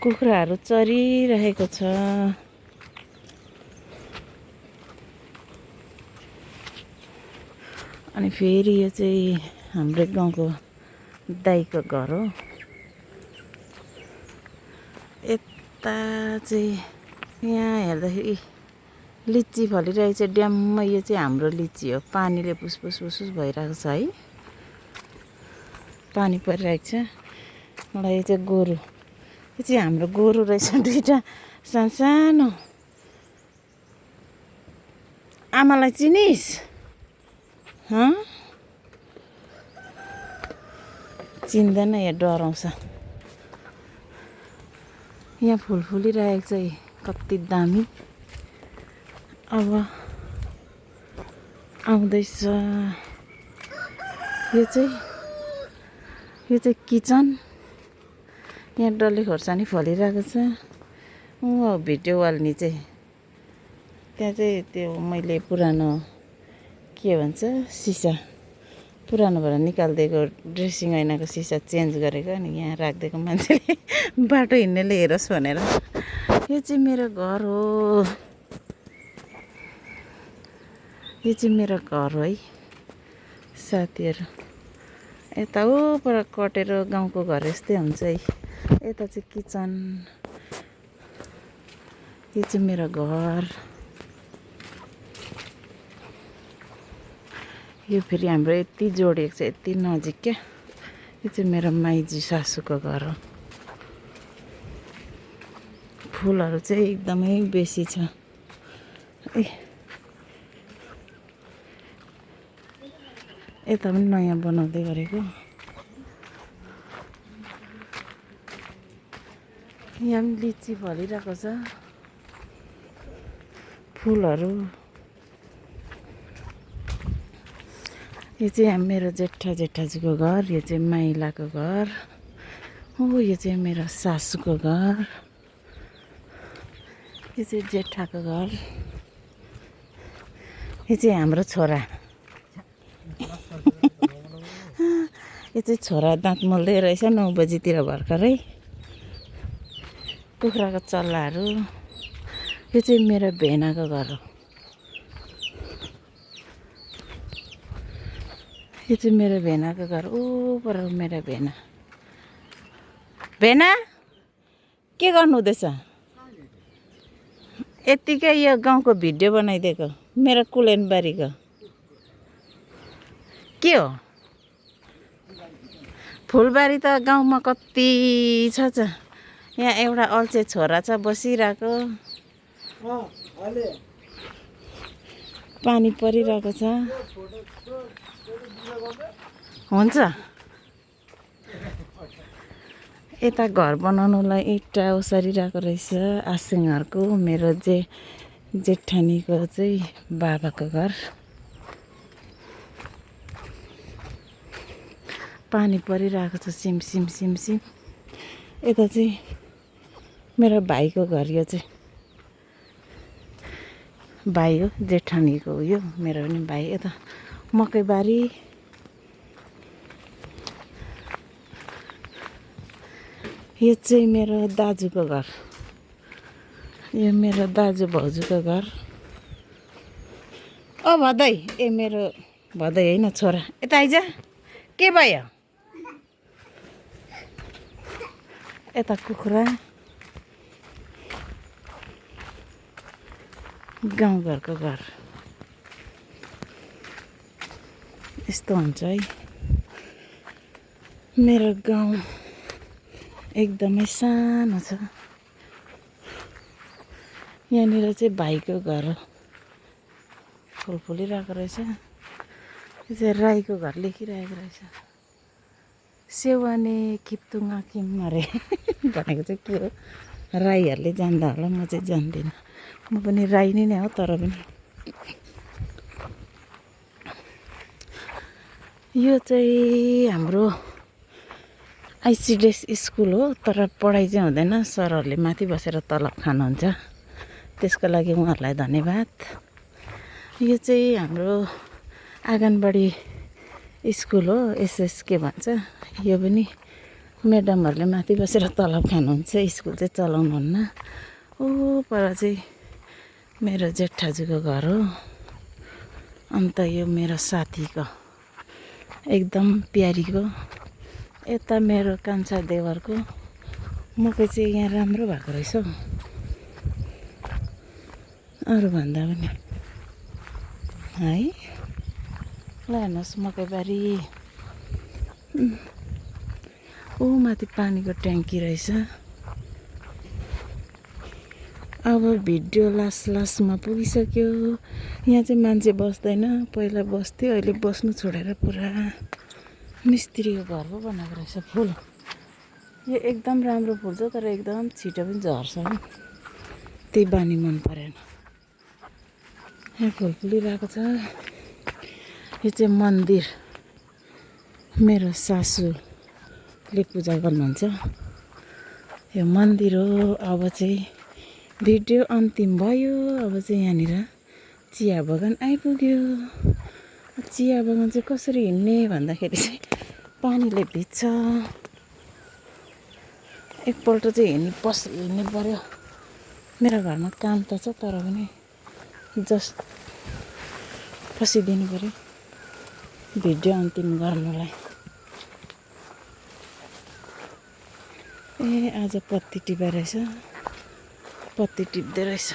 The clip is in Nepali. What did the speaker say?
कुखुराहरू चरिरहेको छ। अनि फेरि यो चाहिँ हाम्रो गाउँको दाइको घर हो। यता चाहिँ यहाँ हेर्दाखेरि लिची फलिरहेको छ ड्याममा। यो चाहिँ हाम्रो लिची हो। पानीले पुसपुस पुसपुस भइरहेको छ है। पानी परिरहेको छ। मलाई यो चाहिँ गोरु, यो चाहिँ हाम्रो गोरु रहेछ। दुईवटा सानो। आमालाई चिनिस्? चिन्दैन, यो डराउँछ। यहाँ फुल फुलिरहेको छ, कति दामी। अब आउँदैछ। यो चाहिँ किचन। यहाँ डल्ले खोर्सानी फलिरहेको छ। भिडियो वाल्नी चाहिँ त्यहाँ चाहिँ त्यो मैले पुरानो के भन्छ सिसा पुरानो भएर निकालिदिएको ड्रेसिङ ऐनाको सिसा चेन्ज गरेको। अनि यहाँ राखिदिएको मान्छेले बाटो हिँड्नेले हेरोस् भनेर। यो चाहिँ मेरो घर हो। यो चाहिँ मेरो घर हो है साथीहरू। यता पर कटेर गाउँको घर यस्तै हुन्छ है। यता चाहिँ किचन। यो चाहिँ मेरो घर। यो फेरि हाम्रो यति जोडिएको छ, यति नजिक क्या। यो चाहिँ मेरो माइजू सासूको घर हो। फुलहरू चाहिँ एकदमै बेसी छ। यता पनि नयाँ बनाउँदै गरेको। यहाँ पनि लिची फलिरहेको छ। फुलहरू। यो चाहिँ मेरो जेठाजीको घर। यो चाहिँ माइलाको घर हो। यो चाहिँ मेरो सासूको घर। यो चाहिँ जेठाको घर। यो चाहिँ हाम्रो छोरा। यो चाहिँ छोरा दाँत मोल्दै रहेछ 9 बजीतिर भर्खरै। कुखुराको चल्लाहरू। यो चाहिँ मेरो भेनाको घर हो। यो चाहिँ मेरो भेनाको घर। पर मेरो भेना। भेना के गर्नु हुँदैछ? यतिकै यो गाउँको भिडियो बनाइदिएको मेरो कुलेनबारीको। के हो? फुलबारी त गाउँमा कति छ। यहाँ एउटा अल्छे छोरा छ बसिरहेको। पानी परिरहेको छ। हुन्छ। यता घर बनाउनुलाई इँटा ओसारिरहेको रहेछ आसिङहरूको। मेरो जेठानीको चाहिँ बाबाको घर। पानी परिरहेको छ सिम सिम सिम सिम। यता चाहिँ मेरो भाइको घर। यो चाहिँ भाइ हो, जेठानीको हो यो। मेरो पनि भाइ। यता मकैबारी। यो चाहिँ मेरो दाजुको घर। यो मेरो दाजु भाउजूको घर। भदै मेरो भदै होइन छोरा। यता आइज। के भयो? यता कुखुरा। गाउँघरको घर यस्तो हुन्छ है। मेरो गाउँ एकदमै सानो छ। यहाँनिर चाहिँ भाइको घर हो। फुल फुलिरहेको रहेछ। यो चाहिँ राईको घर लेखिरहेको रहेछ। सेवाने किप्तुङा किम अरे भनेको चाहिँ के हो? राईहरूले जान्दा होला, म चाहिँ जान्दिनँ। म पनि राई नै हो तर पनि। यो चाहिँ हाम्रो आइसिडिएस स्कुल हो तर पढाइ चाहिँ हुँदैन। सरहरूले माथि बसेर तलब खानुहुन्छ। त्यसको लागि उहाँहरूलाई धन्यवाद। यो चाहिँ हाम्रो आँगनबाडी स्कुल हो। एसएस के भन्छ। यो पनि म्याडमहरूले माथि बसेर तलब खानुहुन्छ, स्कुल चाहिँ चलाउनुहुन्न। ओ पर चाहिँ मेरो जेठाजुको घर हो। अन्त यो मेरो साथीको एकदम प्यारीको, यता मेरो कान्छा देवरको मकै चाहिँ यहाँ राम्रो भएको रहेछ हौ, अरूभन्दा पनि है। ल हेर्नुहोस् मकैबारी। ऊ माथि पानीको ट्याङ्की रहेछ। अब भिडियो लास्टमा पुगिसक्यो। यहाँ चाहिँ मान्छे बस्दैन, पहिला बस्थ्यो, अहिले बस्नु छोडेर पुरा मिस्त्रीको घर पो बनाएको रहेछ। फुल यो एकदम राम्रो फुल्छ, तर एकदम छिटो पनि झर्छ नि, त्यही बानी मन परेन। यहाँ फुल फुलिरहेको छ। यो चाहिँ मन्दिर, मेरो सासूले पूजा गर्नुहुन्छ, यो मन्दिर हो। अब चाहिँ भिडियो अन्तिम भयो। अब चाहिँ यहाँनिर चिया बगान आइपुग्यो। चिया बगान चाहिँ कसरी हिँड्ने भन्दाखेरि चाहिँ पानीले भिज्छ। एकपल्ट चाहिँ हिँड्नु पर्यो। मेरो घरमा काम त छ, तर पनि जस्ट पसिदिनु पर्यो भिडियो अन्तिम गर्नुलाई। ए आज पत्ती टिपेर रहेछ, पत्ती टिप्दै रहेछ।